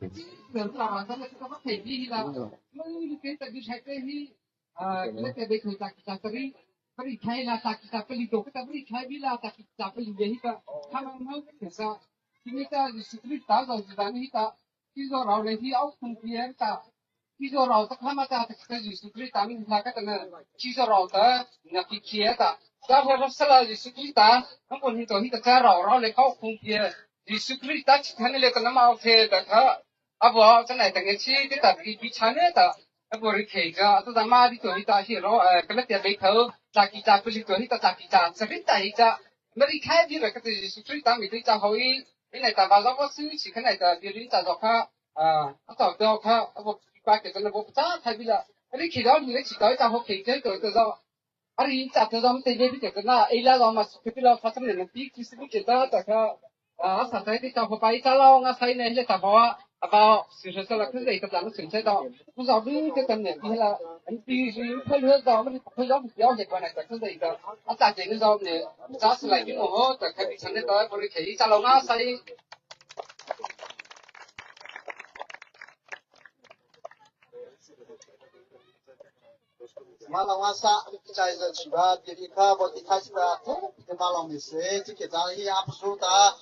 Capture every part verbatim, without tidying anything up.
Ram ta ma ta ka ka thei bi hi la. Mu ni ke ta bi thai ke hi. Ah, le ke be thai ta ki ta tri. Bri thai la ta ki ta pali to ka ta bri thai bi la ta ki ta pali be hi ta. Ka ma ma ke sa. Kini ta Jisu Krista zo ji dan hi ta. Ki zo rao le hi au khung pie ta. Ki zo rao ta ka ma ta ta ka Jisu Krista min ta ka ta na. Ki zo rao ta na ki kie ta. Ta ha sa la Jisu Krista. Ka ko ni to hi ta cha rao rao le ka au khung pie. Jisu Krista chi thani le ka na ma au the ta ka. Abo ka nai ta nge chi ti ta bi bi cha ne ta. Abo ri khei ka. Atu ta ma di to hi ta hi ro. Eh, ka na tia be ka. Ta ki ta pali to hi ta ta ki ta. Sa ri ta hi ta. Ma ri khai bi ra ka ta Jisu Krista mi ti ta ho i. Ina ta ba za ko si chi ka nai ta bi ri ta zo ka. Ah, a ta do ka. Abo pa ke ta na bo ta khai bi la. Ri khei da ni chi ta ta ho khei ke to ta za. Ari ta ta zam te je bi te na, ei la zam mas ke la fa ne pi ki si ke ta ta ka. A sa ta ti ta ho pai ta la nga sai ne le ta ba. A ba si sa la ke ta ta no sin ta. Ku za bi ke ta ne ki la. An pi si ke le da ma ko za bi ya ke pa na ta ke ta. A ta te ne za ne. Sa sa la ki no ho ta ka ti sa ne ta ko le ke ta la nga sai. Malong asa, kichai za chiba, diri ka, bo ti ka chiba, ko, ti malong ni se, ti ke za hi ap su ta,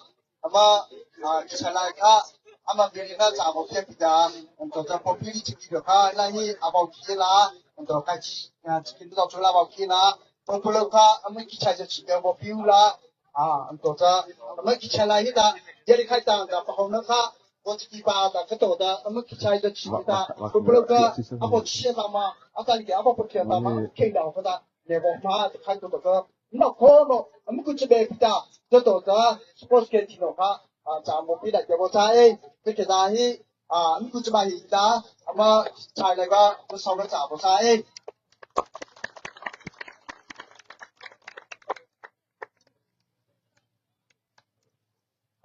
ama, ah, kichai lai ka, ama diri na za bo ke pi da, anto za bo pi chi ki do ka, la hi, abo ki la, anto ka chi, ah, chi ki do chu la bo ki la, bo pu lo ka, ama kichai za chiba, bo pi u la, Ah, anto ta, ama kichai lai hi ta, diri khai ta, ta pa hau na kha, ko ti ki pa ta, ka to ta, ama kichai ta chi ta, ko plo ka, abo chi ta ma, a ta ni ke, abo pa kia ta ma, ke da ko ta, ne bo ma, ta khai to ta ka, ma ko no, ama ku chi be pi ta, ka to ta, sports ke ti no ka, a, ta mo pi da ke bo ta e, ke ke da hi, a, ama ku chi ba hi ta, ama chai lai ka, ko sa na ta bo ta e.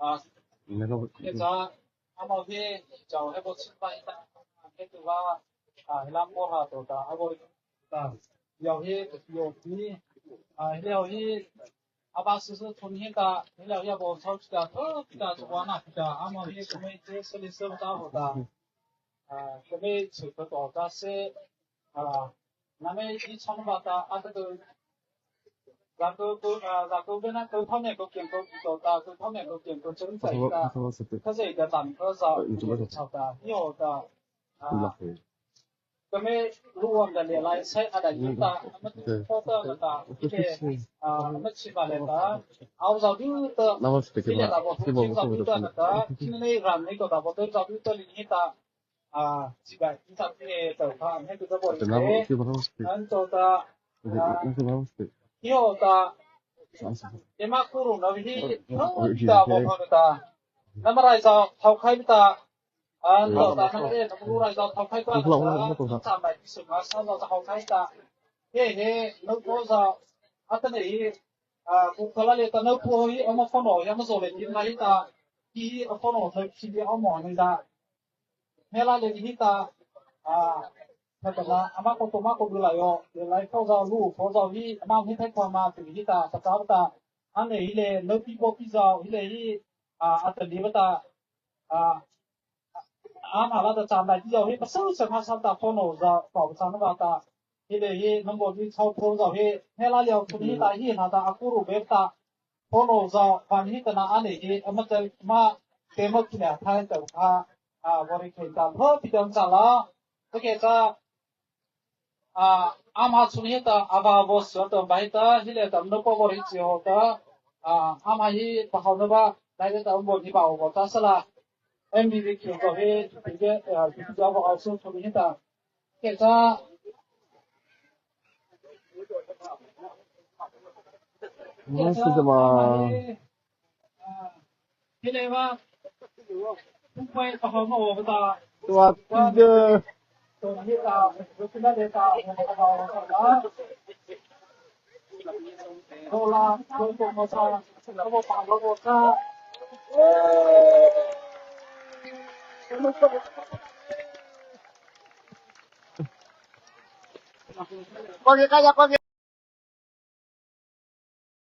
Ah, he cha, amo hi, chau he bo chimpa hi ta, he tu va, ah, he lam ko ha to ta, abo ta, yau hi, yau hi, ah, he yau hi, aba su su thun hi ta, he yau hi abo chau ta, to ta, to wa na ta, amo hi, ko me che se li se ta ho ta, ah, ko me che to ta se, ah, na me i chon ba ta, a ta tu, Za ko, ko, ah, za ko be na ko thom ne ko kiang ko to ta, ko thom ne ko kiang ko chen sai ta. Ka sai ta tan ko sa, chau ta, yo ta. Ah, ka me lu wan da le lai sai a da yi ta, ama ko ta na ta, ke, ah, ama chi ba le ta. Au za du ta, ki le ta bo, chi za du ta na ta, ki ne ran ne ko ta bo, to za du ta li ni ta. Ah, chi ba, ki sa ki ne ta ta, ne ko ta bo le. An to ta, ah, yo ta. Ema kuru na hi, no, ta bo ko ta. Nama rai za thau khai ta. An to ta na e, nama rai za thau khai ta. Sa mai ki su ma sa za thau khai ta. He he, no ko za. Ata ne hi, a, ku kala le ta no ko hi, ama phone hi, ama zo le ki na hi ta. Ki hi, a phone hi, ki hi, ama ni da. Hela le hi ta, a, ta ta na, ama ko to ma ko du la yo, le lai ko za lu, ko za hi, ama hi thai ko ma ti hi ta, ta ta ta. An ne hi le, no pi ko pi za, hi le hi, a, a ta li ba ta, a, ama la ta cha na pi za hi, pa sa sa ma sa ta ko no za, ko sa na ba ta. Hi le hi, no bo hi chau ko za hi, hela le ko hi ta hi na ta, a ku ru be ta. Phono za pan hi ta na a nei hi, ama te ma, te ma ki na thai ta kha, a, vori khei ta, pho pi dam cha la, ta ke ta, a, ama chun hi ta, a va vo sa ta ba hi ta, hi le ta, no pa vori chi ho ta, a, ama hi pa ho na ba, lai le ta, um bo ni ba ho ta sa la, M V V ki ko hi, pi ke, a, pi ke va ho su chun hi ta, Kei ta. Masi ta ma. Kei le ma. Pu pai pa ho ma o ta. Tua ti de. To ni ta, to ni ta.